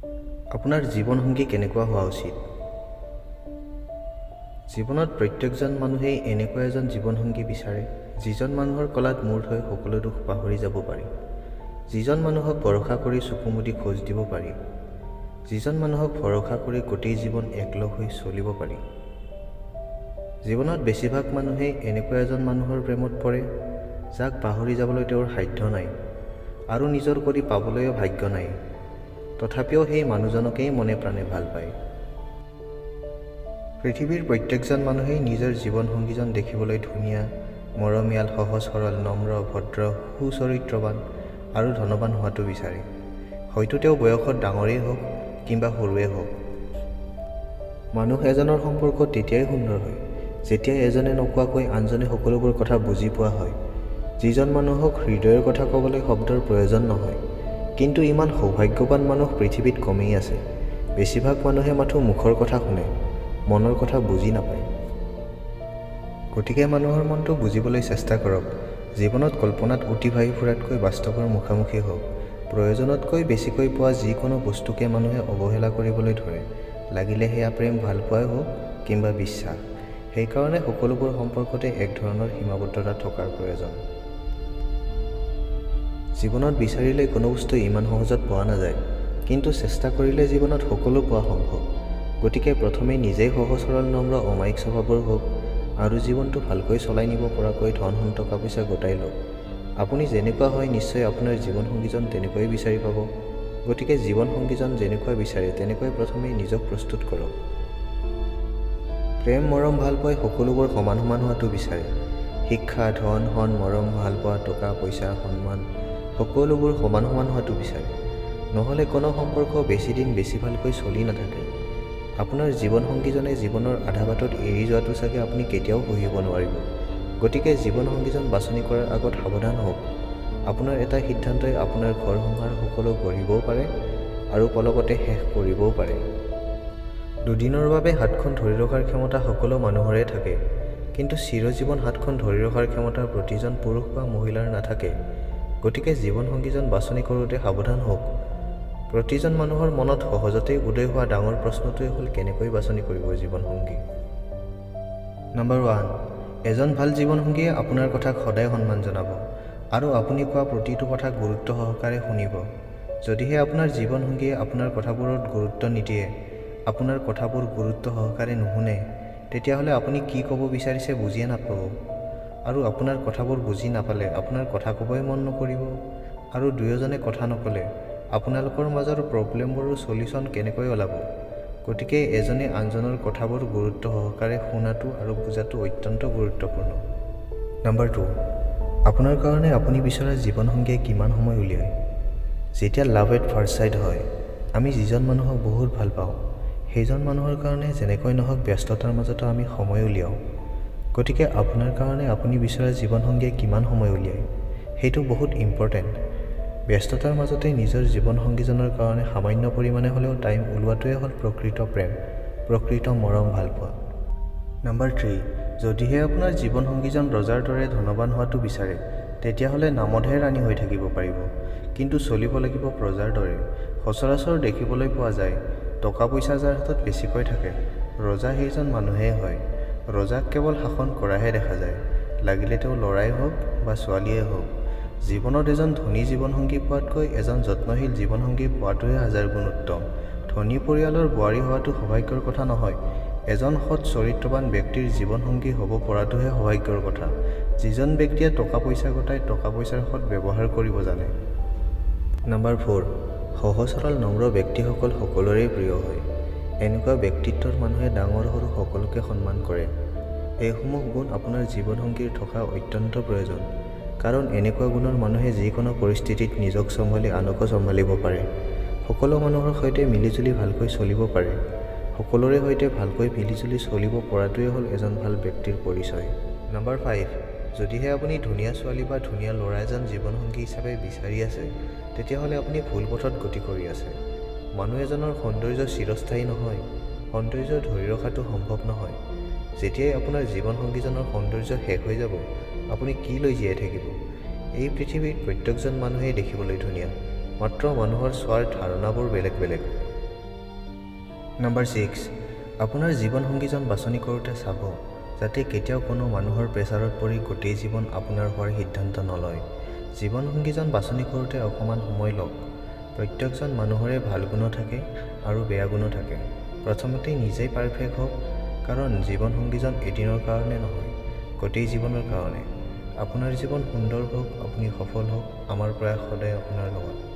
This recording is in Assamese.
আপোনাৰ জীৱনসংগী কেনেকুৱা হোৱা উচিত? জীৱনত প্ৰত্যেকজন মানুহেই এনেকুৱা এজন জীৱনসংগী বিচাৰে, যিজন মানুহৰ কলাত মূৰ থৈ সকলো দুখ পাহৰি যাব পাৰি, যিজন মানুহক ভৰসা কৰি চকু মুদি খোজ দিব পাৰি, যিজন মানুহক ভৰসা কৰি গোটেই জীৱন একলগ হৈ চলিব পাৰি। জীৱনত বেছিভাগ মানুহেই এনেকুৱা এজন মানুহৰ প্ৰেমত পৰে, যাক পাহৰি যাবলৈ তেওঁৰ সাধ্য নাই আৰু নিজৰ কৰি পাবলৈও ভাগ্য নাই, তথাপিও সেই মানুহজনকেই মনে প্ৰাণে ভাল পায়। পৃথিৱীৰ প্ৰত্যেকজন মানুহেই নিজৰ জীৱনসংগীজন দেখিবলৈ ধুনীয়া, মৰমীয়াল, সহজ সৰল, নম্ৰ, ভদ্ৰ, সুচৰিত্ৰৱান আৰু ধনৱান হোৱাটো বিচাৰে। হয়তো তেওঁ বয়সত ডাঙৰেই হওক কিম্বা সৰুৱেই হওক। মানুহ এজনৰ সম্পৰ্ক তেতিয়াই সুন্দৰ হয়, যেতিয়া এজনে নোকোৱাকৈ আনজনে সকলোবোৰ কথা বুজি পোৱা হয়, যিজন মানুহক হৃদয়ৰ কথা ক'বলৈ শব্দৰ প্ৰয়োজন নহয়। কিন্তু ইমান সৌভাগ্যৱান মানুহ পৃথিৱীত কমেই আছে। বেছিভাগ মানুহে মাথোঁ মুখৰ কথা শুনে, মনৰ কথা বুজি নাপায়। গতিকে মানুহৰ মনটো বুজিবলৈ চেষ্টা কৰক। জীৱনত কল্পনাত উটি ভাহি ফুৰাতকৈ বাস্তৱৰ মুখামুখি হওক। প্ৰয়োজনতকৈ বেছিকৈ পোৱা যিকোনো বস্তুকে মানুহে অৱহেলা কৰিবলৈ ধৰে, লাগিলে সেয়া প্ৰেম ভালপোৱাই হওক কিম্বা বিশ্বাস। সেইকাৰণে সকলোবোৰ সম্পৰ্কতে এক ধৰণৰ সীমাবদ্ধতা থকাৰ প্ৰয়োজন। জীৱনত বিচাৰিলে কোনো বস্তু ইমান সহজত পোৱা নাযায়, কিন্তু চেষ্টা কৰিলে জীৱনত সকলো পোৱা সম্ভৱ। গতিকে প্ৰথমে নিজেই সহজ সৰল নম্ৰ অমায়িক স্বভাৱৰ হওক আৰু জীৱনটো ভালকৈ চলাই নিব পৰাকৈ ধন সোণ টকা পইচা গোটাই লওক। আপুনি যেনেকুৱা হয়, নিশ্চয় আপোনাৰ জীৱনসংগীজন তেনেকুৱাই বিচাৰি পাব। গতিকে জীৱনসংগীজন যেনেকুৱা বিচাৰে তেনেকৈ প্ৰথমে নিজক প্ৰস্তুত কৰক। প্ৰেম মৰম ভালপোৱাই সকলোবোৰ সমান সমান হোৱাটো বিচাৰে। শিক্ষা, ধন সন, মৰম ভালপোৱা, টকা পইচা, সন্মান সকলোবোৰ সমান সমান হোৱাটো বিচাৰে। নহ'লে কোনো সম্পৰ্ক বেছিদিন বেছি ভালকৈ চলি নাথাকে। আপোনাৰ জীৱনসংগীজনে জীৱনৰ আধা বাটত এৰি যোৱাটো চাগে আপুনি কেতিয়াও সহিব নোৱাৰিব। গতিকে জীৱনসংগীজন বাছনি কৰাৰ আগত সাৱধান হওক। আপোনাৰ এটা সিদ্ধান্তই আপোনাৰ ঘৰ সংসাৰ সকলো গঢ়িবও পাৰে আৰু পলকতে শেষ কৰিবও পাৰে। দুদিনৰ বাবে হাতখন ধৰি ৰখাৰ ক্ষমতা সকলো মানুহৰে থাকে, কিন্তু চিৰজীৱন হাতখন ধৰি ৰখাৰ ক্ষমতা প্ৰতিজন পুৰুষ বা মহিলাৰ নাথাকে। গতিকে জীৱনসংগীজন বাছনি কৰোঁতে সাৱধান হওক। প্ৰতিজন মানুহৰ মনত সহজতেই উদয় হোৱা ডাঙৰ প্ৰশ্নটোৱে হ'ল, কেনেকৈ বাছনি কৰিব জীৱনসংগী? নম্বৰ 1, এজন ভাল জীৱনসংগীয়ে আপোনাৰ কথাক সদায় সন্মান জনাব আৰু আপুনি কোৱা প্ৰতিটো কথা গুৰুত্ব সহকাৰে শুনিব। যদিহে আপোনাৰ জীৱনসংগীয়ে আপোনাৰ কথাবোৰত গুৰুত্ব নিদিয়ে, আপোনাৰ কথাবোৰ গুৰুত্ব সহকাৰে নুশুনে, তেতিয়াহ'লে আপুনি কি ক'ব বিচাৰিছে বুজিয়ে নাপাব, আৰু আপোনাৰ কথাবোৰ বুজি নাপালে আপোনাৰ কথা ক'বই মন নকৰিব, আৰু দুয়োজনে কথা নক'লে আপোনালোকৰ মাজৰ প্ৰব্লেমবোৰৰ চলিউশ্যন কেনেকৈ ওলাব? গতিকে এজনে আনজনৰ কথাবোৰ গুৰুত্ব সহকাৰে শুনাটো আৰু বুজাটো অত্যন্ত গুৰুত্বপূৰ্ণ। নম্বৰ 2, আপোনাৰ কাৰণে আপুনি বিচৰা জীৱনসংগীয়ে কিমান সময় উলিয়ায়? যেতিয়া লাভ এট ফাৰ্ষ্ট চাইট হয়, আমি যিজন মানুহক বহুত ভাল পাওঁ, সেইজন মানুহৰ কাৰণে যেনেকৈ নহওক ব্যস্ততাৰ মাজতো আমি সময় উলিয়াওঁ। গতিকে আপোনাৰ কাৰণে আপুনি বিচৰা জীৱনসংগীয়ে কিমান সময় উলিয়ায়, সেইটো বহুত ইম্পৰ্টেণ্ট। ব্যস্ততাৰ মাজতে নিজৰ জীৱনসংগীজনৰ কাৰণে সামান্য পৰিমাণে হ'লেও টাইম ওলোৱাটোৱে হ'ল প্ৰকৃত প্ৰেম, প্ৰকৃত মৰম ভালপোৱা। নম্বৰ 3, যদিহে আপোনাৰ জীৱনসংগীজন ৰজাৰ দৰে ধনৱান হোৱাটো বিচাৰে, তেতিয়াহ'লে নামতহে ৰাণী হৈ থাকিব পাৰিব, কিন্তু চলিব লাগিব প্ৰজাৰ দৰে। সচৰাচৰ দেখিবলৈ পোৱা যায়, টকা পইচা যাৰ হাতত বেছিকৈ থাকে, ৰজা সেইজন মানুহেই হয়। ৰজাক কেৱল শাসন কৰাহে দেখা যায়, লাগিলে তেওঁ ল'ৰাই হওক বা ছোৱালীয়েই হওক। জীৱনত এজন ধনী জীৱনসংগী পোৱাতকৈ এজন যত্নশীল জীৱনসংগী পোৱাটোহে হাজাৰ গুণ উত্তম। ধনী পৰিয়ালৰ বোৱাৰী হোৱাটো সৌভাগ্যৰ কথা নহয়, এজন সৎ চৰিত্ৰৱান ব্যক্তিৰ জীৱনসংগী হ'ব পৰাটোহে সৌভাগ্যৰ কথা, যিজন ব্যক্তিয়ে টকা পইচা গোটাই টকা পইচাৰ সৎ ব্যৱহাৰ কৰিব জানে। নম্বৰ 4, সহজ সৰল নম্ৰ ব্যক্তিসকল সকলোৰে প্ৰিয় হয়। এনেকুৱা ব্যক্তিত্বৰ মানুহে ডাঙৰ সৰু সকলোকে সন্মান কৰে। এইসমূহ গুণ আপোনাৰ জীৱনসংগীৰ থকা অত্যন্ত প্ৰয়োজন, কাৰণ এনেকুৱা গুণৰ মানুহে যিকোনো পৰিস্থিতিত নিজক চম্ভালি আনকো চম্ভালিব পাৰে, সকলো মানুহৰ সৈতে মিলিজুলি ভালকৈ চলিব পাৰে। সকলোৰে সৈতে ভালকৈ মিলিজুলি চলিব পৰাটোৱে হ'ল এজন ভাল ব্যক্তিৰ পৰিচয়। নম্বৰ 5, যদিহে আপুনি ধুনীয়া ছোৱালী বা ধুনীয়া ল'ৰা এজন জীৱনসংগী হিচাপে বিচাৰি আছে, তেতিয়াহ'লে আপুনি ভুল পথত গতি কৰি আছে। মানুহ এজনৰ সৌন্দৰ্য চিৰস্থায়ী নহয়, সৌন্দৰ্য ধৰি ৰখাটো সম্ভৱ নহয়। যেতিয়াই আপোনাৰ জীৱনসংগীজনৰ সৌন্দৰ্য শেষ হৈ যাব, আপুনি কি লৈ জীয়াই থাকিব? এই পৃথিৱীত প্ৰত্যেকজন মানুহেই দেখিবলৈ ধুনীয়া, মাত্ৰ মানুহৰ চোৱাৰ ধাৰণাবোৰ বেলেগ বেলেগ। নম্বৰ 6, আপোনাৰ জীৱনসংগীজন বাছনি কৰোঁতে চাব যাতে কেতিয়াও কোনো মানুহৰ প্ৰেছাৰত পৰি গোটেই জীৱন আপোনাৰ হোৱাৰ সিদ্ধান্ত নলয়। জীৱনসংগীজন বাছনি কৰোঁতে অকণমান সময় লওক। প্ৰত্যেকজন মানুহৰে ভাল গুণো থাকে আৰু বেয়া গুণো থাকে। প্ৰথমতে নিজেই পাৰফেক্ট হওক, কাৰণ জীৱনসংগীজন এদিনৰ কাৰণে নহয়, গোটেই জীৱনৰ কাৰণে। আপোনাৰ জীৱন সুন্দৰ হওক, আপুনি সফল হওক, আমাৰ প্ৰয়াস সদায় আপোনাৰ লগত।